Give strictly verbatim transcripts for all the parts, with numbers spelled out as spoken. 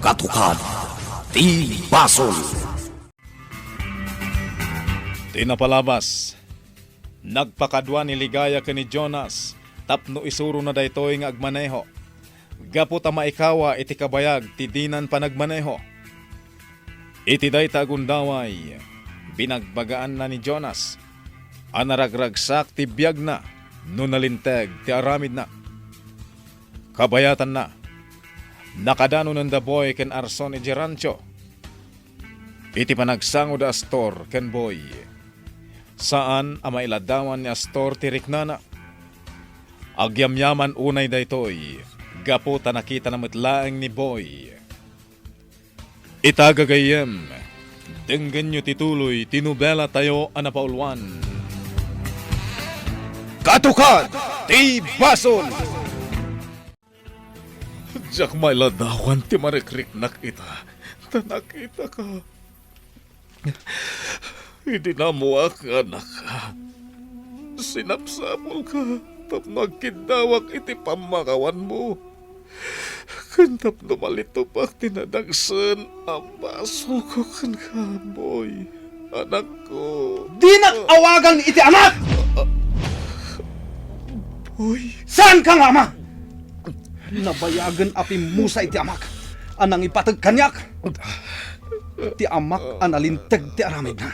Katukad ti basol. Ti napalabas, nagpakadua ni Ligaya ken ni Jonas tapno isurona daytoy nga agmaneho, gapu ta maikawa iti kabayag ti dinan panagmaneho. Iti dayta a gundaway, binagbagaanna ni Jonas a naragragsak ti biagna no nalinteg ti aramidna. Kabayatanna, nakadanonenda Boy ken Arson idiay rancho. Iti panagsango da Astor ken Boy, saan a mailadawan ni Astor ti riknana. Agyamyaman unay daytoy gapu ta nakitana met laeng ni Boy. Ita gagayyem, denggenyo ti tuloy ti nobelatayo a napauluan. Katukad ti basol! Diak mailadawan ti marikriknak ita, ta nakitaka. Idi naammoak nga annak, sinapsapulka tapno agkiddawak iti pammakawanmo, ken tapno malitupak ti nadagsen a basolko kenka, Boy, anakko. Dinak awagan iti anak! Boy. Saanka nga ama! Nabayagen a pimmusa iti amak a nangipateg kaniak. Ti amak a nalinteg ti aramidna.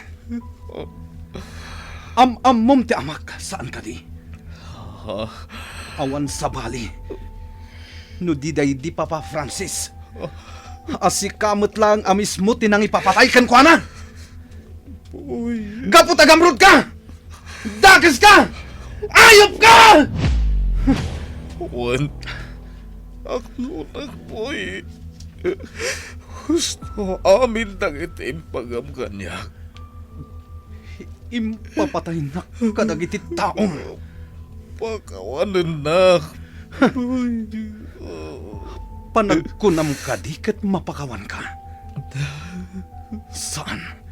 Am-ammom ti amak, saan kadi? Awan sabali no di daydi Papa Francis a sika met laeng a mismo ti nangipapatay kenkuana. Boy. Gapu ta gamrudka! Dakeska! Ayupka! Wen, aklonak, Boy. Husto amin dagiti impagam kaniak. Impapataynak kadagiti taom. Pakawanennak, Boy. Panagkunam kadi ket mapakawanka? Saan.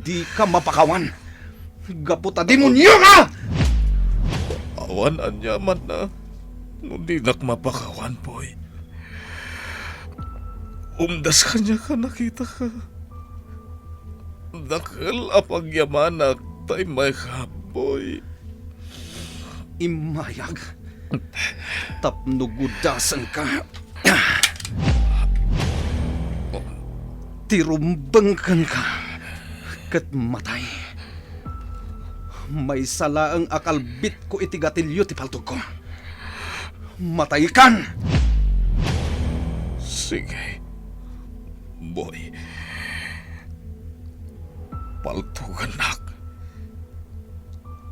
Dika mapakawan. Gapu ta demonioka! Awan aniamanna no dinak mapakawan, Boy. Umdas kaniak a nakitaka. Dakkel a pagyamanak ta immayka, Boy. Immayak tapno gudasenka. Ti rumbeng kenka ket matay. Maysa laeng a kalbitko iti gatilio ti paltogko. Mataykan! Sige, Boy. Paltogannak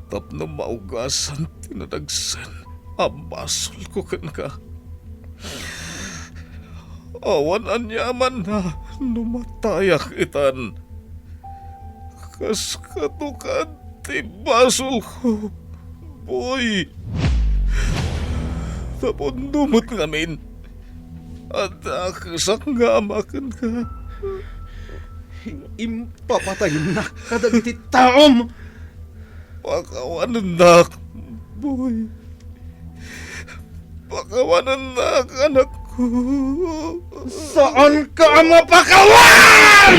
tapno maugasan ti nadagsen a basolko kenka. Awan aniamanna no matayak itan. Kas katukad ti basolko, Boy. Tapno met ngamin, adda kesak nga ama kenka. Impapataynak kadagiti taom. Pakawanennak, Boy. Pakawanennak, anakko. Saanka a mapakawan!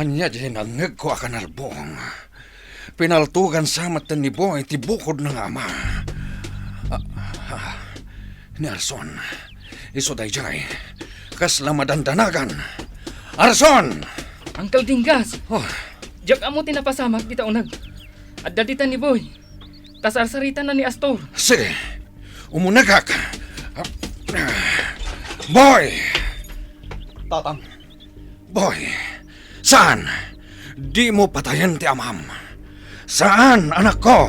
Ania diay nangngegko a kanarbong? Pinaltogan sa metten ni Boy ti bukodna nga ama. Ah, ah, ni Arson, isu daydiay, kasla madandanagan. Arson! Uncle Dinggas! Oh. Diak ammo ti napasamak dita uneg. Adda dita ni Boy. Ta sarsaritanna ni Astor. Sige, umunegak. Boy! Tatang. Boy, saan? Dimo patayen ti amam. Saan, anakko?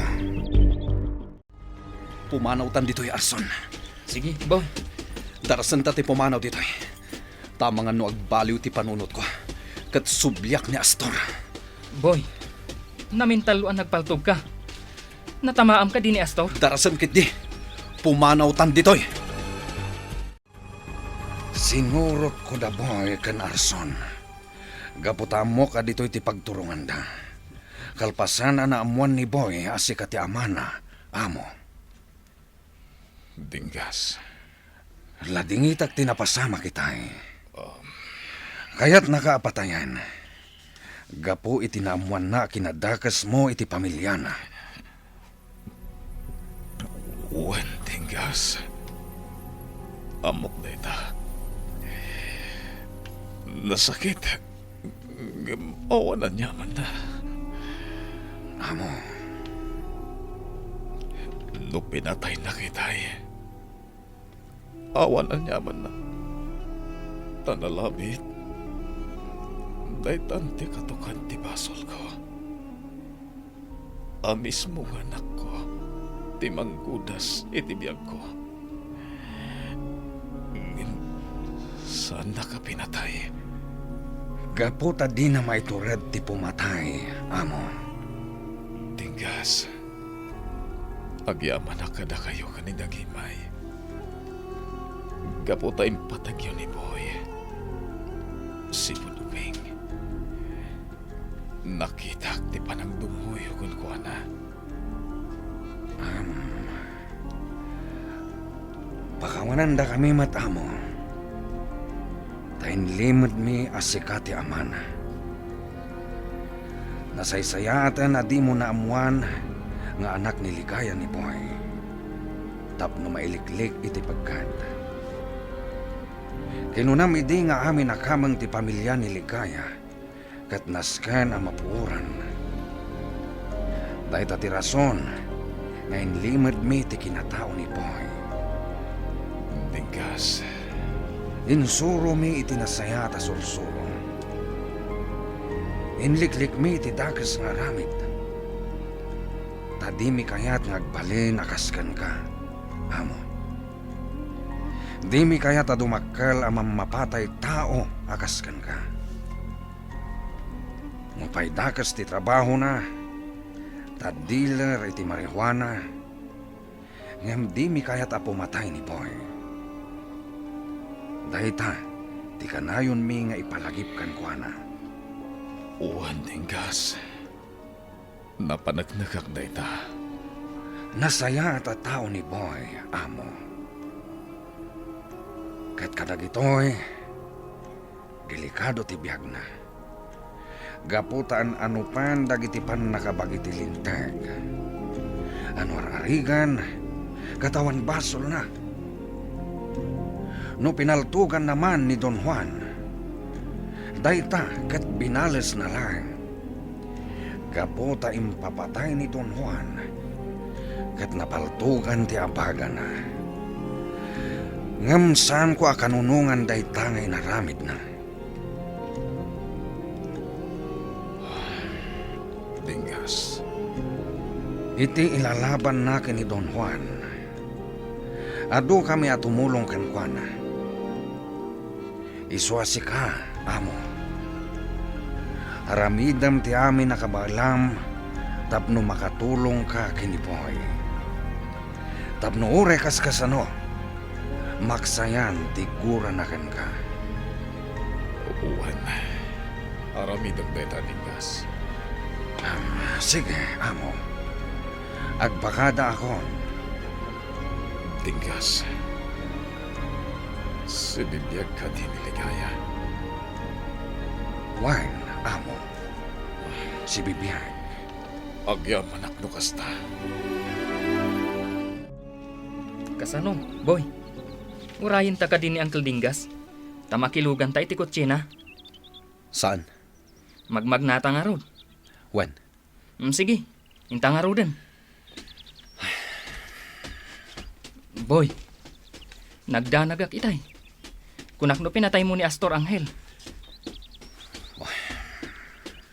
Pumanawtan ditoy, Arson. Sige, Boy. Darasenta ti pumanaw ditoy. Ta amangan no agbaliw ti panunotko ket subliak ni Astor. Boy, namintallo a nagpaltogka. Natamaam kadi ni Astor? Darasen ketdi. Pumanawtan ditoy. Sinurotko da Boy ken Arson. Gapu ta ammok a ditoy ti pagturonganda. Kalpasan a naammuan ni Boy a sika ti amana, amo. Dinggas. Ladingitak ti napasamak itay. Um. Kayatnaka a patayen. Gapu iti naammuanna a kinadakesmo iti pamiliana. Wen, Dinggas. Ammok dayta. Nasakit. Ngem awan aniamanna. Amo. No pinataynak itay, awan aniamanna. Ta nalabit, daytan ti katukan ti basolko. A mismo nga anakko ti manggudas iti biagko. Ngem saannak a pinatay. Gapu ta dina maitured ti pumatay, amo. Dinggas, agyamanak kadakayo ken ni Dagimay. Gapu ta impategyo ni Boy, sipud ubing. Nakitak ti panagdummoyyo kenkuana. Am, pakawanandakami met, amo, ta inlimedmi a sika ti amana. Nasaysayaaten a dimo naammuan nga anak ni Ligaya ni Boy tapno mailiklik iti pagkat. Kinunam idi nga amin a kameng ti pamilia ni Ligaya ket nasken a mapuoran. Dayta ti rason nga inlimedmi ti kinatao ni Boy. Dinggas. Insuromi iti nasayaat a sursuro. Inliklikmi iti dakes nga aramid. Ta dimi kayat nga agbalin a kas kenka, amo. Dimi kayat a dumakkel a mammapatay tao a kas kenka. Nupay dakes ti trabahona, ta dealer iti marijuana, ngem dimi kayat a pumatay ni Boy. Dayta ti kanayonmi nga ipalagip kenkuana. Wen, Dinggas. Napaneknekak dayta. Nasayaat a tao ni Boy, amo. Ket kadagitoy, delikado ti biagna. Gapu ta an-anopen dagiti pannakabagi ti Linteg. Ano ar-arigan, ket awan basolna. No pinaltuganna man ni Don Juan, dayta ket binalesna laeng. Gapu ta impapatay ni Don Juan, ket napaltugan ti abagana. Ngem saanko a kanunongan dayta nga inaramidna. Dinggas. Iti ilalabanna ken ni Don Juan, adukami a tumulong kenkuana. Isu a sika, amo. Aramidem ti amin a kabaelam tapno makatulongka ken ni Boy. Tapno uray kaskasano, maksayan ti gurana kenka. Wen, aramidek dayta, Dinggas. Am, sige, amo. Agbakadaakon. Dinggas. Sibibiag kadi ni Ligaya? Wen, amo. Sibibiag. Agyamanak no kasta. Kasano, Boy? Urayenta kadi ni Uncle Dinggas? Ta makiluganta iti kotsina. Saan? Magmagnata ngarud. Wen. Mm, sige. Inta ngaruden. Boy, nagdanagak itay. Kunak no pinataymo ni Astor Angel.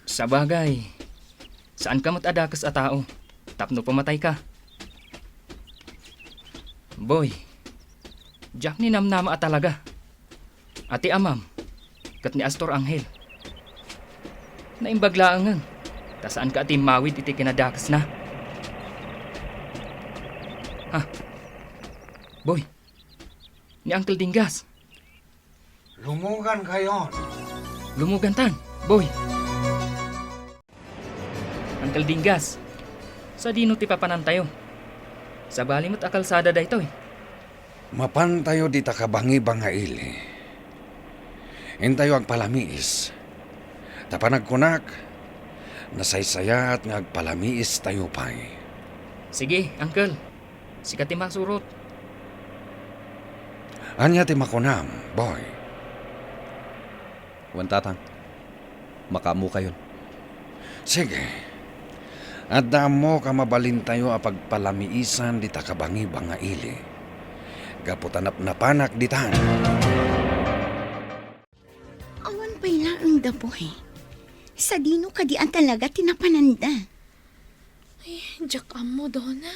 Sabagay, saanka met a dakes a tao tapno pumatayka. Boy, diak ninamnama a talaga a ti amam ket ni Astor Angel. Naimbag laengen ta saanka a timmawid iti kinadakesna. Ha? Boy, ni Uncle Dinggas. Lumugankayon. Lumugantan, Boy. Kaldingas, sadino ti papanantayo? Sabali met a kalsada daytoy. Mapantayo dita kabangiba nga ili. Intayo agpalamiis. Ta panagkunak, nasaysayaat nga agpalamiistayo pay. Sige, Uncle. Sika ti masurot. Ania ti makunam, boy? Wen, Tatang. Makaammokayon. Sige. Adda ammo a mabalintayo a pagpalamiisan dita kabangiba nga ili. Gapu ta napnapanak ditan. Awan pay laeng da, boy. Sadino kadi a talaga ti napananda? Ay, diak ammo, Dona.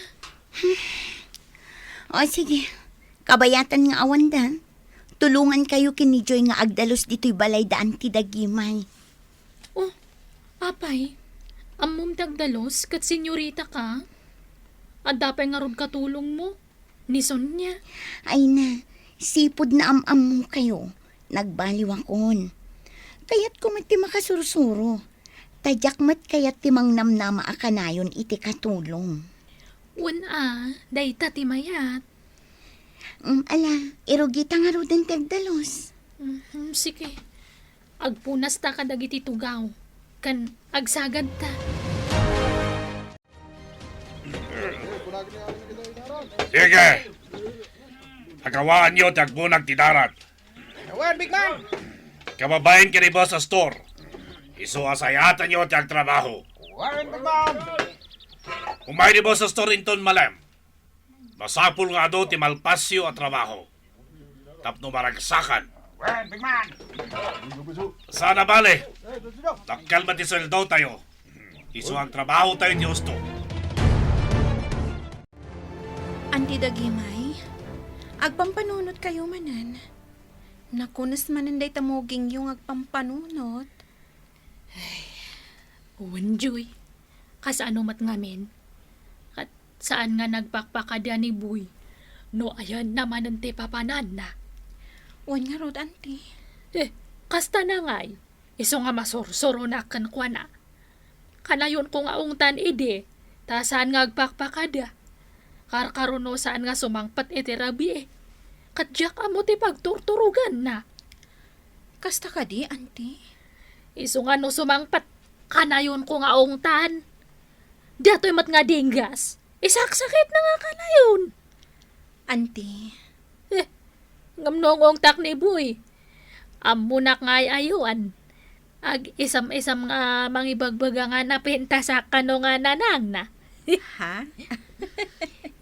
O, sige. Kabayatan nga awan da. Tulongankayo ken ni Joy nga agdalus ditoy balay da Auntie Dagimay. Oh, apay, ammom ti agdalus ket senyorita ka? Adda pay ngarud katulongmo? Ni Sonia? Ay na, sipud naam-ammokayo, nagbaliwakon. Kayatko met ti makasursuro. Ta diak met kayat ti mangnamnama a kanayon iti katulong. Wen a, dayta ti mayat. Mm, ala, irugita ngaruden ti agdalus. Mhm, sige. Agpunasta kadagiti tugaw, ken agsagadta. Sige! Agawaanyo ti agbunag ti darat. Wen, big man! Kababain ken ni Boss Astor. Isu a sayatanyo ti agtrabaho. Wen, big man! Umay ni Boss Astor inton malem. Masapul nga adu ti malpasyo a trabaho tapno maragsakan. Wen, big man! Saan a bale, dakkel met ti sueldotayo. Isu a agtrabahotayo iti husto. Auntie Dagimay, agpampanunotkayo manen. Nakunes manen dayta mugingyo nga agpampanunot. Ay, wen, Joy. Kasano met ngamin? Ket saan nga nagpakpakada ni Boy no ayanna manen ti papananna? Wen ngarud, Auntie. Eh, kasta na ngay. Isu nga masursuronak kenkuana. Kanayonko nga ungtan idi, ta saan nga agpakpakada. Karkaro no saan nga sumangpet iti rabii. Ket diak ammo ti pagturturoganna. Kasta kadi, Auntie? Isu nga no sumangpet, kanayonko nga ungtan. Datoy met nga dinggas, isaksakitna nga kanayon. Auntie. Eh, ngem no ungongtak ni Boy, ammonak nga ay-ayoan. Ag-isam-isam nga mangibagbaga nga napintasak kano nga nanangna. Ha?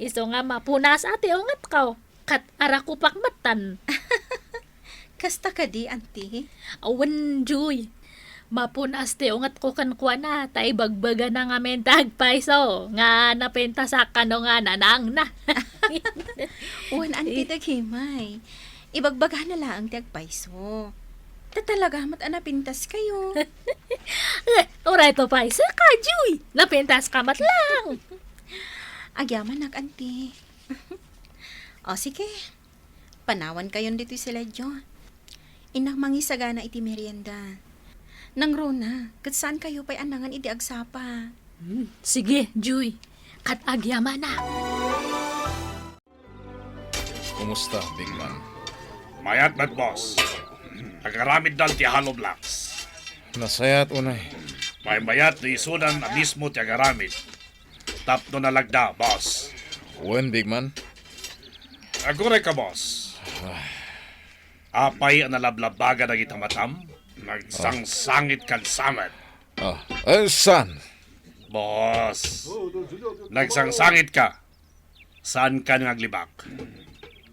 Isu nga mapunas a ti ungetko, ket arakupak metten. Kasta kadi, Auntie? Awan, Joy. Mapunas ti ungetko kenkuana, ta ibagbagana ngamin ti agpayso nga napintasak kano nga nanangna. Wen, Auntie Dagimay. Ibagbagana laeng ti agpayso. Ta talaga met a napintaskayo. Eh, uray papayso ka, Joy. Napintaska met laeng. Agyamanak, Auntie. O, sige. Panawankayon ditoy siledyo. Innak mangisagana iti merienda. Nangruna, ket saankayo pay a nangan idi agsapa. Hmm, sige, Joy. Ket agyamanak. Kumusta, Big Man? Mayat met, boss. Agaramiddan ti hollow blocks. Nasayaat unay. Maymayat no isudan a mismo ti agaramid tapno nalagda, boss. Wen, Big Man? Aguray ka, boss. Apay a nalablabaga dagita matam? Nagsangsangit kan samet. Ah, eh, saan? Boss, nagsangsangit ka. Saankan nga aglibak?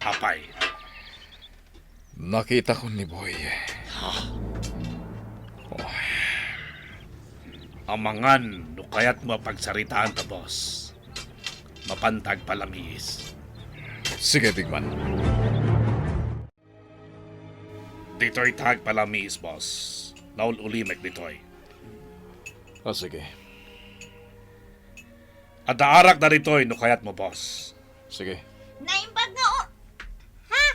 Apay? Nakitakon ni Boy. Ha? Oh. Amangan no kayatmo a pagsaritaanta, boss. Mapanta agpalamiis. Sige, Big Man. Ditoy ta agpalamiis, boss. Naul-ulimek ditoy. Ah, sige. Adda arak ditoy no kayatmo, boss. Sige. Naimbag nga o-, ha?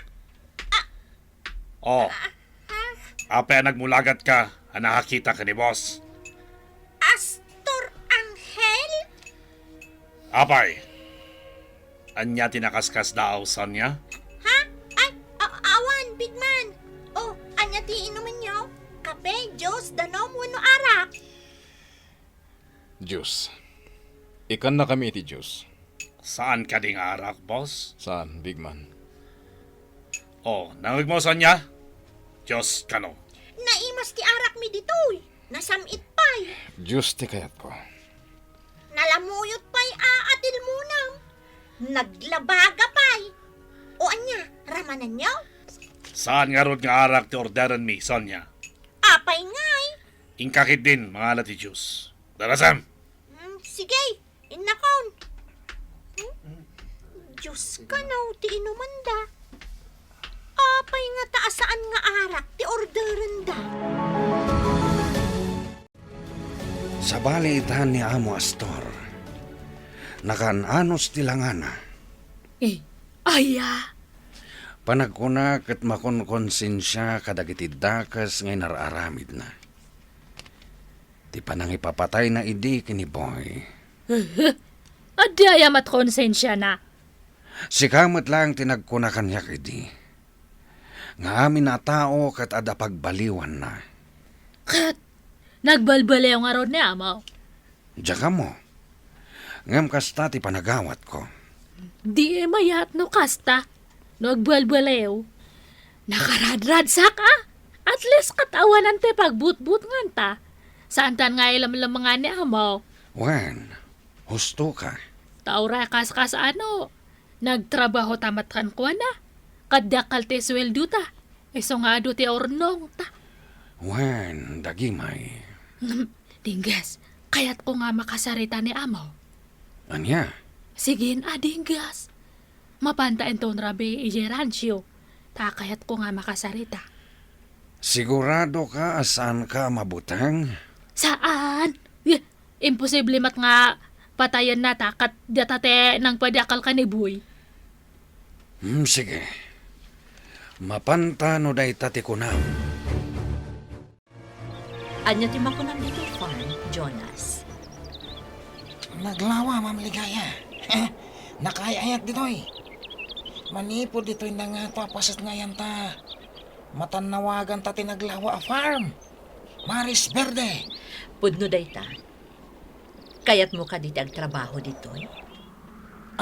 Oh. Ah, ah. Apay a nagmulagat ka a nakakita ka ni boss? Astor Angel. Apay, ania ti nakaskasdaaw, Sonia? Ha? Ay, a-, awan, big man. O, ania ti inumenyo? Kape, juice, danom, wenno arak? Juice. Ikannakami iti juice. Saan kadi nga arak, boss? Saan, big man. O, nangegmo, Sonia? Juice kano? Naimas ti arakmi ditoy. Nasam-it pay. Juice ti kayatko. Nalamuyot pay a atilmonam. Naglabaga pay. O ania, ramananyo? Saan ngarud nga arak ti orderenmi, Sonia? Apay ngay? Inka ketdin, mangala ti juice. Darasam! Mm, sige, innakon. Hmm? Juice kano ti inumanda. Apay ngata a saan nga arak ti orderenda? Sabali ita ni Amo Astor. Nakaan-anos ti langana. Eh, aya? Panagkuna ket makonkonsensia kadagiti dakes nga inar-aramidna. Ti panangipapatayna idi ken ni Boy. Adda aya met konsensiana? Sika met laeng ti nagkuna kaniak idi nga amin a tao ket adda pagbaliwanna. Ket nagbalbaliw ngarud ni Amaw? Diak ammo. Ngem kasta ti panagawatko. Di mayat no kasta. No agbalbaliw, nakaradragsak a. At least ket awanan ti pagbutbutnganta. Saantan nga ilamlamangan ni Amaw? Wen, husto ka. Ta uray kaskas ano, nagtrabaho ta met kenkuana. Ket dakkel ti sueldota. Isu nga adu ti urnongta. Wen, dagimay. Ngem, Dingges, kayatko nga makasarita ni Amaw. Ania? Sige a, Dingges. Mapanta inton rabii idiay rancho. Ta kayatko nga makasarita. Sigurado ka a saan ka a mabuteng? Saan? Eh, imposible met nga patayenna ta ket data ti nangpadakkel ken ni Boy. Hmm, sige. Mapanta no dayta ti kunam. Ania ti makunam ditoy farm, Jonas? Naglawa, Ma'am Ligaya. Nakaay-ayat ditoy. Manipud ditoy nangato a paset nga ayan ta matannawaganta ti naglawa a farm. Maris Verde. Pudno dayta. Kayatmo kadi ti agtrabaho ditoy?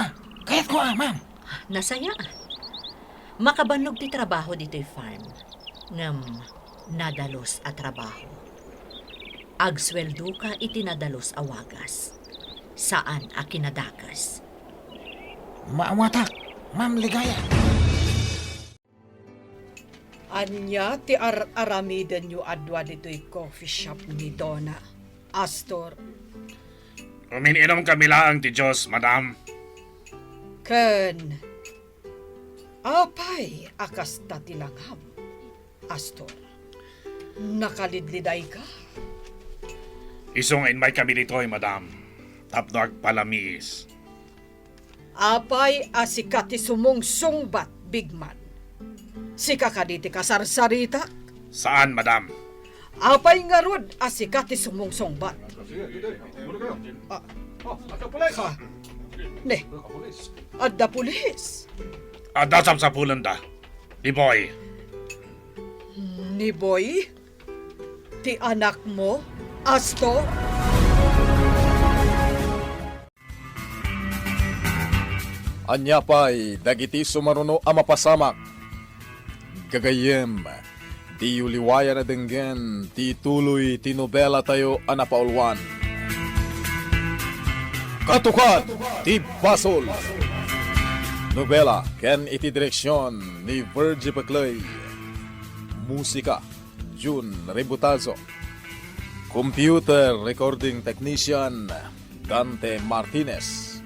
Ah, kayatko a, ma'am. Nasayaan. Makabannog ti trabaho ditoy farm. Ngem nadalus a trabaho. Agsueldoka iti nadalus a wagas. Saan a kinadakes. Maawatak, Ma'am Ligaya. Ania ti ar-aramidenyo a dua ditoy coffee shop ni Dona, Astor? Umin-inom kami laeng ti juice, madam. Ken apay a kasta ti langam, Astor? Nakalidlidayka? Isu nga immay kami ditoy, madam, tapno agpalamiis. Apay a sika ti sumungsungbat, big man? Sika kadi ti kasarsaritak? Saan, madam. Apay ngarud a sika ti sumungsungbat? Ah, ha? Ne, adda pulis. Adda sapsapulenda. Ni Boy. Ni Boy? Ti anakmo, Astor? Ania pay dagiti sumaruno a mapasamak? Gagayyem, diyo liwayan a denggen ti ituloy ti nobelatayo a napauluan. Katukad ti Basol! Nobela ken iti direksion ni Virgie Peclay. Musika, Jun Rebutazo. Computer Recording Technician, Dante Martinez.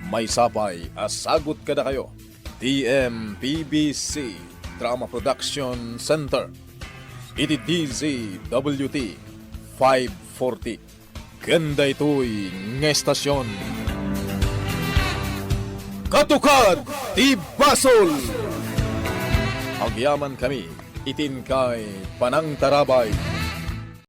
Maysa pay a sagut kadakayo ti M P B C Drama Production Center iti D Z W T five forty. Ken daytoy nga estasion, Katukad ti Basol! Agyamankami iti inkay panangtarabay.